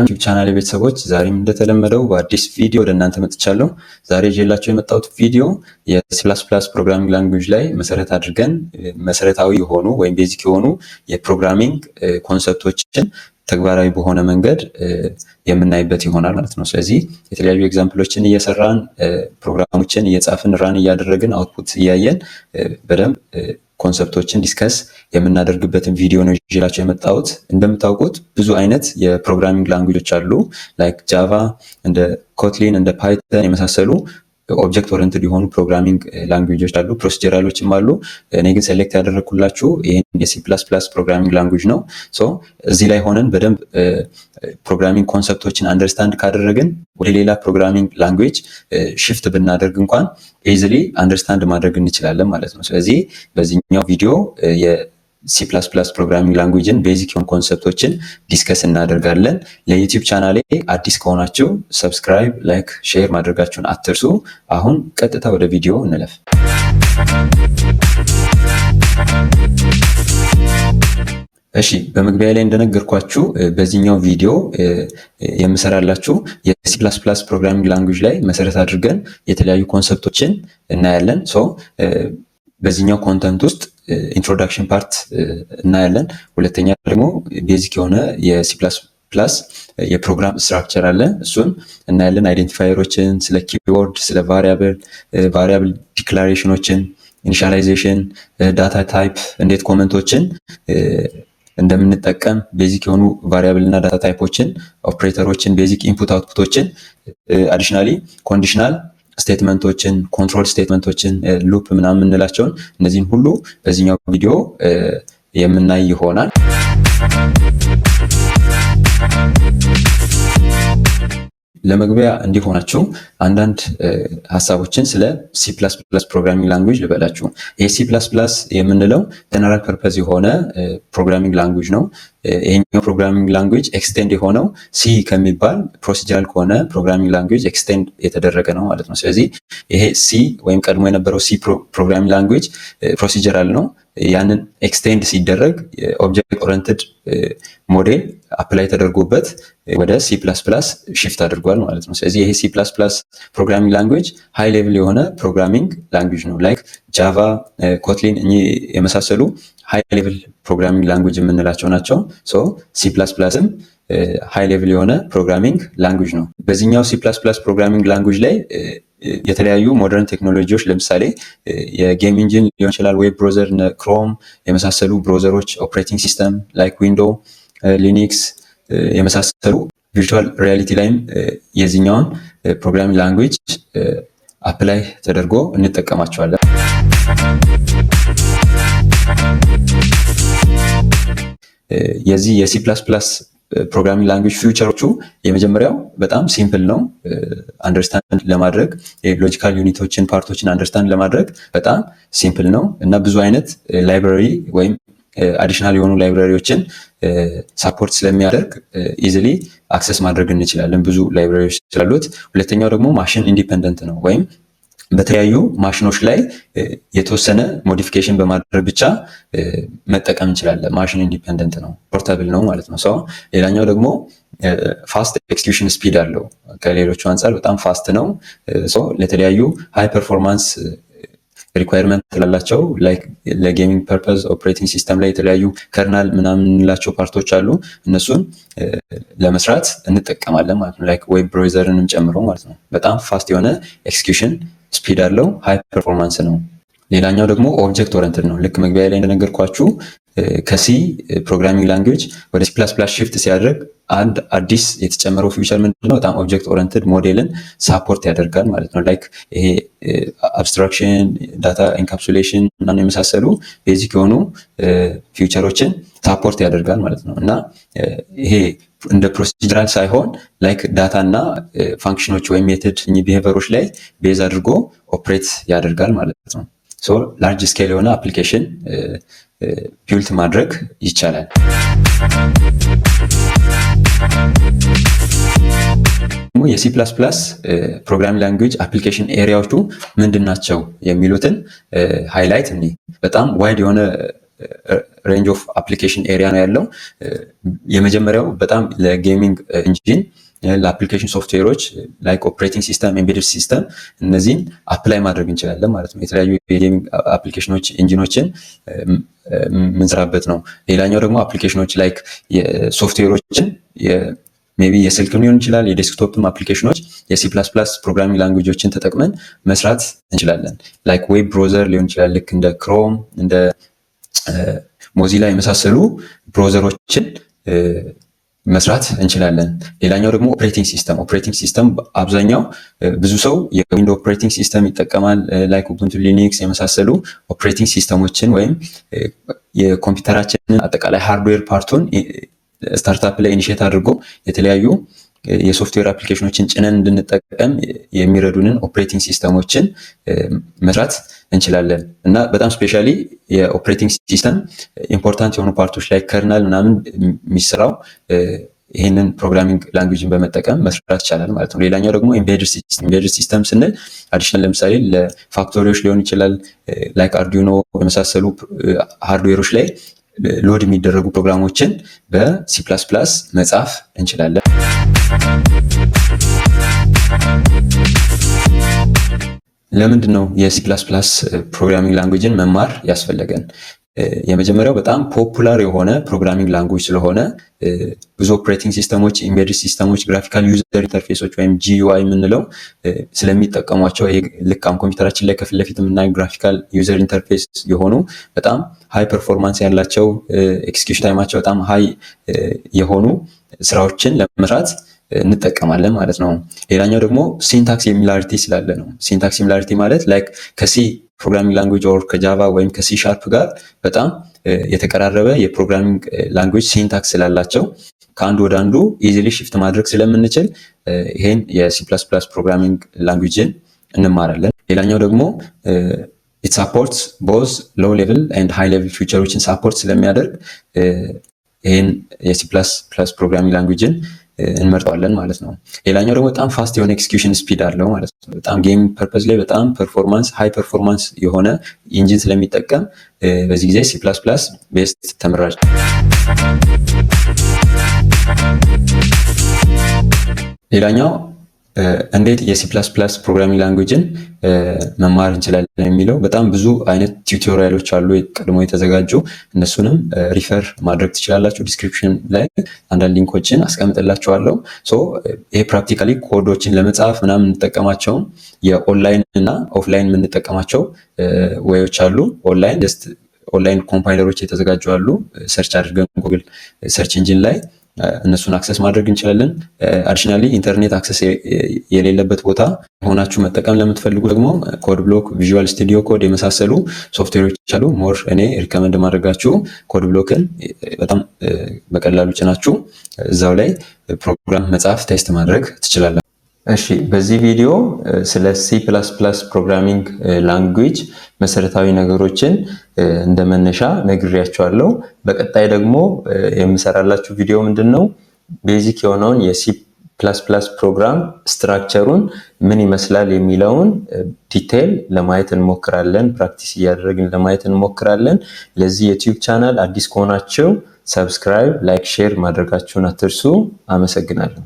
ዩቲዩብ ቻናል ቤተሰቦች፣ ዛሬም እንደተለመደው በአዲስ ቪዲዮ ወደ እናንተ መጥቻለሁ። ዛሬ ይዤላችሁ የመጣሁት ቪዲዮ የ C++ programming language ላይ መሰረት አድርገን መሰረታዊ የሆኑ ወይም basic የሆኑ የ programming concept ኦችን ተግባራዊ በሆነ መንገድ የምናይበት ይሆናል ማለት ነው። ስለዚህ የተለያዩ example ኦችን እየሰራን፣ ፕሮግራሞችን እየጻፍን፣ run እያደረግን፣ output እያየን በደንብ concept ኦችን discuss የምናደርግበትን ቪዲዮ ነው ይዤላችሁ የመጣሁት። እንደምታውቁት ብዙ አይነት የ programming language ኦች አሉ። Like Java፣ እንደ Kotlin፣ እንደ Python የመሳሰሉ object oriented የሆኑ programming language ኦች አሉ። Procedural ኦችም አሉ። እኔ ግን select ያደረግኩላችሁ ይህን የ C++ programming language ነው። So እዚህ ላይ ሆነን በደንብ programming concept ኦችን understand ካደረግን ወደ ሌላ programming language shift ብናደርግ እንኳን easily understand ማድረግ እንችላለን ማለት ነው። ስለዚህ በዚህኛው ቪዲዮ የ C++ programming language ን basic የሆኑ concept ኦችን discuss እናደርጋለን። ለዩቲዩብ ቻናሌ አዲስ ከሆናችሁ subscribe፣ like፣ share ማድረጋችሁን አትርሱ። አሁን ቀጥታ ወደ ቪዲዮ እንለፍ። እሺ፣ በመግቢያ ላይ እንደነገርኳችሁ በዚህኛው ቪዲዮ የምሰራላችሁ የ C++ programming language ላይ መሰረት አድርገን የተለያዩ concept ኦችን እናያለን። So በዚህኛው content ውስጥ introduction part እናያለን። ሁለተኛ ደግሞ basic የሆነ የ C++ የፕሮግራም structure አለ፣ እሱን እናያለን። Identifier ኦችን፣ ስለ keyword፣ ስለ variable፣ variable declaration ኦችን፣ initialization፣ data type፣ እንዴት comment ኦችን እንደምንጠቀም፣ basic የሆኑ variable እና data type ኦችን፣ operator ኦችን፣ basic input output ኦችን፣ additionally conditional statement ኦችን፣ control statement ኦችን፣ loop ምናምን የምንላቸውን እነዚህን ሁሉ በዚህኛው ቪዲዮ የምናይ ይሆናል። ለመግቢያ እንዲሆናችሁ አንዳንድ ሀሳቦችን ስለ C++ programming language ልበላችሁ። ይሄ C++ የምንለው general purpose የሆነ programming language ነው። ይሄኛው programming language extend የሆነው C ከሚባል procedural ከሆነ programming language extend የተደረገ ነው ማለት ነው። ስለዚህ ይሄ C ወይም ቀድሞ የነበረው C programming language procedural ነው። ያንን extend ሲደረግ object oriented model apply ተደርጎበት ወደ C++ shift አድርጓል ማለት ነው። ስለዚህ ይሄ C++ programming language high level የሆነ programming language ነው። Like Java፣ Kotlin እኚህ የመሳሰሉ high level programming language የምንላቸው ናቸው። So C++ ም high level የሆነ programming language ነው። በዚህኛው C++ programming language ላይ የተለያዩ modern ቴክኖሎጂዎች ለምሳሌ የ game engine ሊሆን ይችላል፣ web browser Chrome የመሳሰሉ browser ኦች፣ operating system like Window፣ Linux የመሳሰሉ፣ virtual reality ላይም የዚህኛውን programming language apply ተደርጎ እንጠቀማቸዋለን። የዚህ የ C++ programming language feature ኦቹ የመጀመሪያው በጣም simple ነው። Understand ለማድረግ logical unit ኦችን part ኦችን understand ለማድረግ በጣም simple ነው እና ብዙ አይነት library ወይም additional የሆኑ library ዎችን support ስለሚያደርግ easily access ማድረግ እንችላለን ብዙ library ዎች ስላሉት። ሁለተኛው ደግሞ machine independent ነው ወይም በተለያዩ ማሽኖች ላይ የተወሰነ modification በማድረግ ብቻ መጠቀም እንችላለን። Machine independent ነው፣ portable ነው ማለት ነው። So ሌላኛው ደግሞ fast execution speed አለው። ከሌሎቹ አንጻር በጣም fast ነው። So ለተለያዩ high performance requirement ላላቸው like ለ gaming purpose፣ operating system ላይ የተለያዩ kernel ምናምን የምንላቸው part ኦች አሉ። እነሱን ለመስራት እንጠቀማለን ማለት ነው። Like web browser ንም ጨምሮ ማለት ነው። በጣም fast የሆነ execution speed አለው። High performance ነው። ሌላኛው ደግሞ object oriented ነው። ልክ መግቢያ ላይ እንደነገርኳችሁ ከ C programming language ወደ C++ shift ሲያደርግ አንድ አዲስ የተጨመረው feature ምንድነው? በጣም object oriented model ን support ያደርጋል ማለት ነው። Like ይሄ abstraction፣ data encapsulation እና የመሳሰሉ basic የሆኑ feature ኦችን support ያደርጋል ማለት ነው። እና ይሄ እንደ procedural ሳይሆን like data እና function ኦች ወይም method behavior ኦች ላይ base አድርጎ operate ያደርጋል ማለት ነው። So large scale የሆነ application built ማድረግ ይቻላል። የ C++ programming language application area ዎቹ ምንድን ናቸው የሚሉትን highlight እኔ በጣም wide የሆነ range of application area ነው ያለው። የመጀመሪያው በጣም ለ gaming engine፣ ለ application software ኦች like operating system፣ embedded system እነዚህን apply ማድረግ እንችላለን ማለት ነው። የተለያዩ የ gaming application ኖች engine ኖችን የምንሰራበት ነው። ሌላኛው ደግሞ application ኖች like software ኦችን maybe የስልክም ሊሆን ይችላል፣ የ desktop ም application ኖች የ C++ programming language ኦችን ተጠቅመን መስራት እንችላለን። Like web browser ሊሆን ይችላል፣ ልክ እንደ Chrome፣ እንደ Mozilla የመሳሰሉ browser ኦችን መስራት እንችላለን። ሌላኛው ደግሞ operating system። Operating system አብዛኛው ብዙ ሰው የ Window operating system ይጠቀማል። Like Ubuntu Linux የመሳሰሉ operating system ኦችን ወይም የኮምፒውተራችንን አጠቃላይ hardware part ኡን startup ላይ initiate አድርጎ የተለያዩ የ software application ኖችን ጭነን እንድንጠቀም የሚረዱንን operating system ኦችን መስራት እንችላለን። እና በጣም specially የ operating system important የሆኑ part ኦች ላይ kernel ምናምን የሚሰራው ይህንን programming language ን በመጠቀም መስራት ይቻላል ማለት ነው። ሌላኛው ደግሞ embedded system። Embedded system ስንል additional ለምሳሌ ለ factory ዎች ሊሆን ይችላል፣ like Arduino የመሳሰሉ hardware ኦች ላይ load የሚደረጉ ፕሮግራሞችን በ C++ መጻፍ እንችላለን። ለምንድን ነው የ C++ programming language ን መማር ያስፈለገን? የመጀመሪያው በጣም popular የሆነ programming language ስለሆነ ብዙ operating system ኦች፣ embedded system ኦች፣ graphical user interface ኦች ወይም GUI የምንለው ስለሚጠቀሟቸው፣ ይሄ ልክ አሁን ኮምፒውተራችን ላይ ከፊት ለፊት የምናየው graphical user interface የሆኑ በጣም high performance ያላቸው፣ execution time ኣቸው በጣም high የሆኑ ስራዎችን ለመስራት እንጠቀማለን ማለት ነው። ሌላኛው ደግሞ syntax similarity ስላለ ነው። Syntax similarity ማለት like ከ C programming language or ከ Java ወይም ከ C# ጋር በጣም የተቀራረበ የ programming language syntax ስላላቸው ከአንዱ ወደ አንዱ easily shift ማድረግ ስለምንችል ይሄን የ C++ programming language ን እንማራለን። ሌላኛው ደግሞ it support both low level and high level feature ኦችን support ስለሚያደርግ ይህን የ C++ programming language ን እንመርጠዋለን ማለት ነው። ሌላኛው ደግሞ በጣም fast የሆነ execution speed አለው ማለት ነው። በጣም game purpose ላይ በጣም performance high performance የሆነ engine ስለሚጠቀም በዚህ ጊዜ C++ best ተመራጭ። ሌላኛው እንዴት የ C++ programming language ን መማር እንችላለን የሚለው በጣም ብዙ አይነት tutorial ኦች አሉ ቀድሞ የተዘጋጁ፣ እነሱንም refer ማድረግ ትችላላችሁ። Description ላይ አንዳንድ link ኦችን አስቀምጥላችኋለሁ። So ይሄ practically code ኦችን ለመጻፍ ምናምን የምንጠቀማቸውን የኦንላይን እና offline የምንጠቀማቸው way ኦች አሉ። Online just online compiler ኦች የተዘጋጁ አሉ። Search አድርገን Google search engine ላይ እነሱን access ማድረግ እንችላለን። Additionally internet access የሌለበት ቦታ ሆናችሁ መጠቀም ለምትፈልጉ ደግሞ Code Block፣ Visual Studio Code የመሳሰሉ ሶፍትዌሮች አሉ። More እኔ recommend ማድረጋችሁ Code Block ን በጣም በቀላሉ ጭናችሁ እዛው ላይ ፕሮግራም መጻፍ፣ test ማድረግ ትችላላችሁ። እሺ፣ በዚህ ቪዲዮ ስለ C++ programming language መሰረታዊ ነገሮችን እንደ መነሻ ነግሬያችኋለሁ። በቀጣይ ደግሞ የምሰራላችሁ ቪዲዮ ምንድን ነው? Basic የሆነውን የ C++ program structure ኡን ምን ይመስላል የሚለውን detail ለማየት እንሞክራለን። Practice እያደረግን ለማየት እንሞክራለን። ለዚህ የ YouTube channel አዲስ ከሆናችሁ subscribe፣ like፣ share ማድረጋችሁን አትርሱ። አመሰግናለሁ።